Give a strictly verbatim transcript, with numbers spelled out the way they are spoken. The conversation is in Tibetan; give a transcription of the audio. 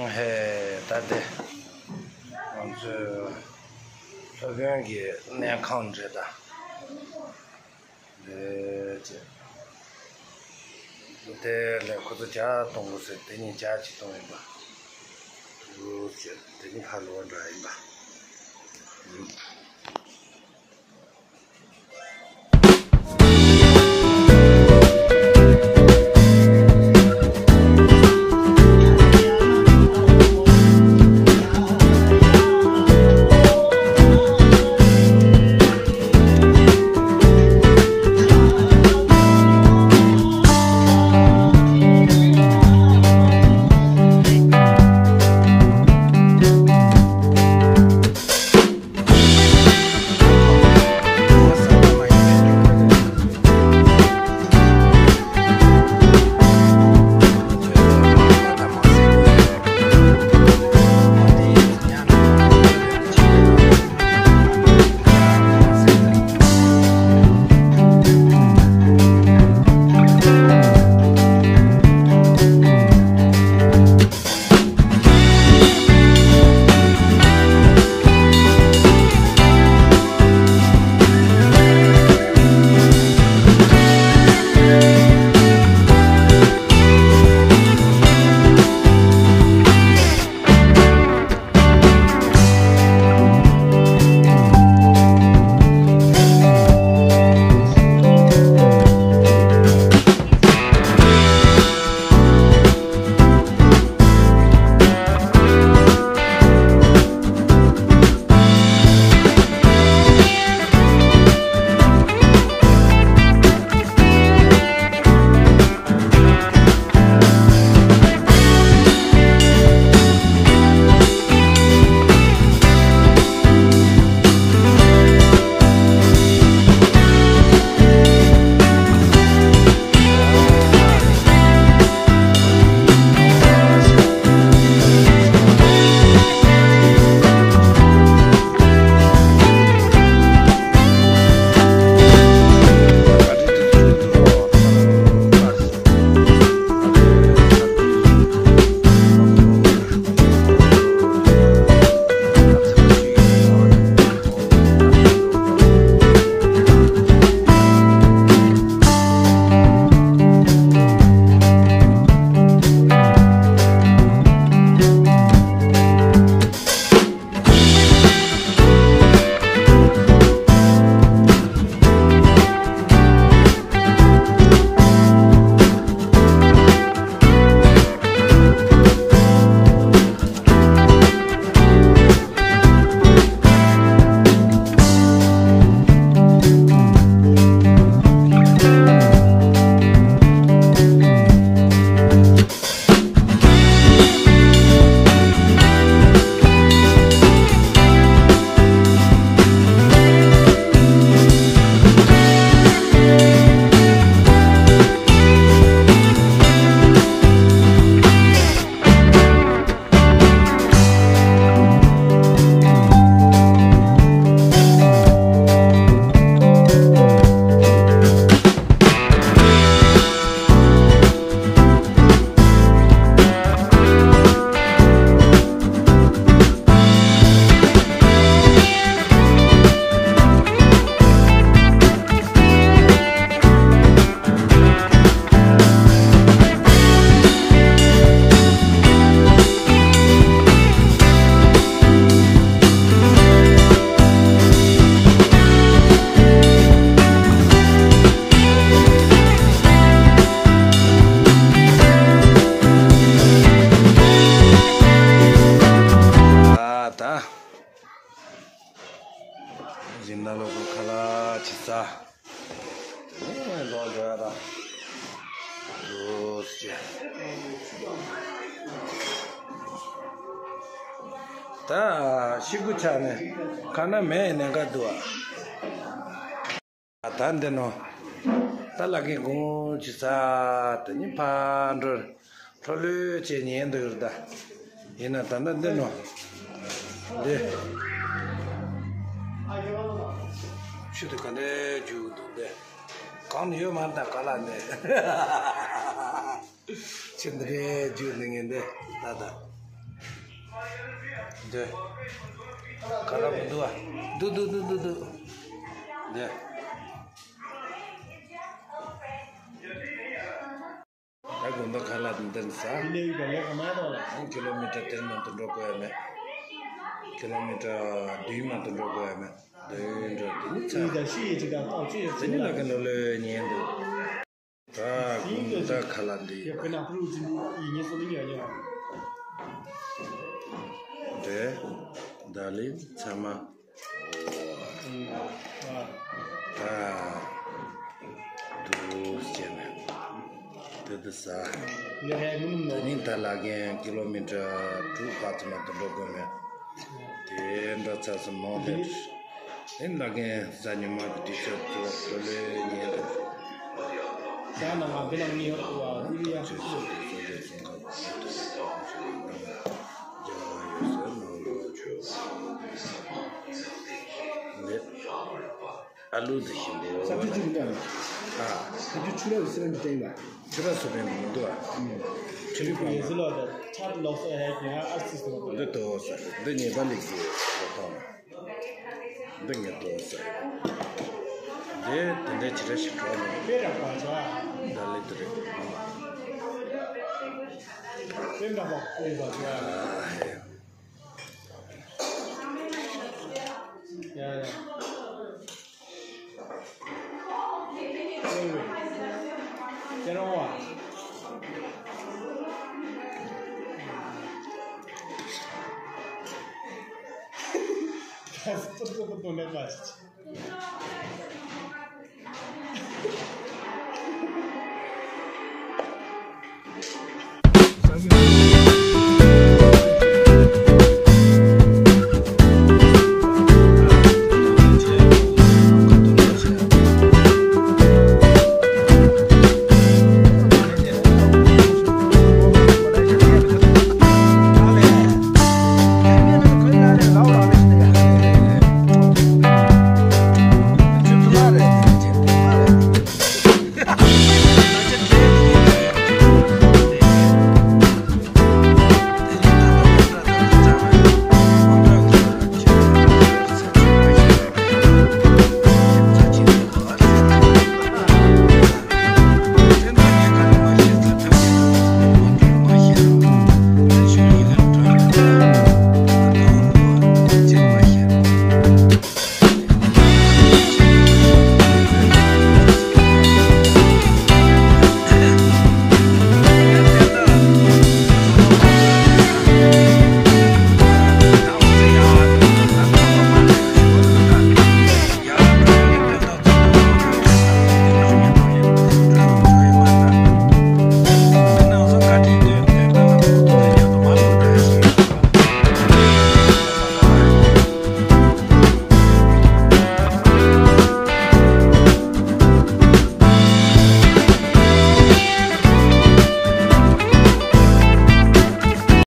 ཧེ། ད་དེ་ང་ཚོའི་སློབ་དཔོན་གྱི་གནས་ཁང་འདྲ་ད། ལས་བྱེད། དེ་ལས་ཁོ་ཚོ་ཇ་གཏོང་དགོས་ཟེར། དེ་གཉིས་ཇ་ཅིག་གཏོང་ཡིན་པ། འུ་ཟེར། དེ་གཉིས་ཕར་ལོག་འདྲ་ཡིན་པ། ད། སྦྱིན་བདག་སློབ་གྲོགས་ཁ་ལག་ཅིག་ཟ། དེ་ནས་ལོག་འགྲོ་ཡ་ད། འདུག་ཅེས། ད་ཤི་གུ་ཆགས་ནས་ཁ་ན་མེད་ནས་ག་འདུག་ཨ། ད་འདི་ནོ། ད་ལ་གི་གོང་ཅི་ས་དེ་ནི་ཕར་འགྲོ། ཁྲོ་ལོས་བྱས་ཉན་འདུག་ར་ད། ཡིན་ན་ད་ལྟ་འདི་ནོ། འདི། ཆུ་དེ་ག་ནས་རྒྱུག་འདུག་འདི། གང་ནས་ཡོད་མ་ད་ག་ལ་ནས། ཆུ་འདི་རེད་རྒྱུག་ནས་ངས་འདི་ད་ད། འདི། ཁ་ལག་མི་འདུག་ཨ། འདུག་འདུག་འདུག་འདུག་འདུག་འདི། ད་དགོང་དག་ཁ་ལག་འདི་འདི་ཟ། དེ་ནས་ཡོད་པའི་ལས་ཀ་མ་གཏོང་ལ། ཀི་ལོ་མི་ཊར་དེ་མ་གཏོགས་འགྲོ་དགོས་ཡ་མེད། ཀི་ལོ་མི་ཊར་བདུན་མ་གཏོགས་འགྲོ་དགོས་ཡ་མེད། བདུན་འགྲོ་དེ་ནི་ཚར། དེ་ནི་ལ་ཀ་ནོ་ལོས་ཉན་འདུག་ད་དགོང་དག་ཁ་ལག་འདི། འདྲེ། ད་ལི་ཚ་མ། ད། དུ་ཟེར་ནས། དེ་དུ་ཟ། དེ་ནི་ད་ལ་གན་ཀི་ལོ་མི་ཊར་དྲུག་བར་དུ་མ་དུ་འགྲོ་དགོས་མེད། དེ་འདྲ་ཚ་ས་མང་དེ། དེ་ལ་གན་ཟ་ཉི་མ་གི་དུས་ཚོད་དུ་ཁོ་ལོས་ཉན་དུ། ཟ་ན་ང་འདི་ལ་ངེས་ཡོད་དུ་བ་དེ་ཡ། ཚོད་ཚོད་དེ་ཚོད་དེ་ཚོད་ང་། ཨ་ལུ་འདི་བཞིན་དུ། ས་ཆུ་ཆུ་གི་ནང་། ཨ། ས་ཆུ་ཆུ་ལ་སི་རན་ཏེ་བ། ཆུ་ར་སུ་རན་མི་འདུག་ཨ། ཆུ་རི་པ་མ། ཡེ་ཟི་ལོ་ད་ཁྲབ་ལོག་སོ་ཧེ་ཀྱི་ཨ་ཨར་སི་སི་ལོ། འདི་དོ་ས་འདི་ཉེ་པ་ལི་གི་རོ་ཏོ། འདི་ཉེ་དོ་ས། འདི་དེ་འདྲ་ཆི་ར་ཞིག་གྲོགས་མི། པེ་ར་པ་ཆ། ད་ལི་དེ་རེད། པེ་ར་པ་ལི་པ་ཆ། ཨ་ཧེ། ཡ་ཡ། ཁྱེད་རང་བ། ད་སྤུ་སྤུ་སྤུ་སྤུ་མེད་པ།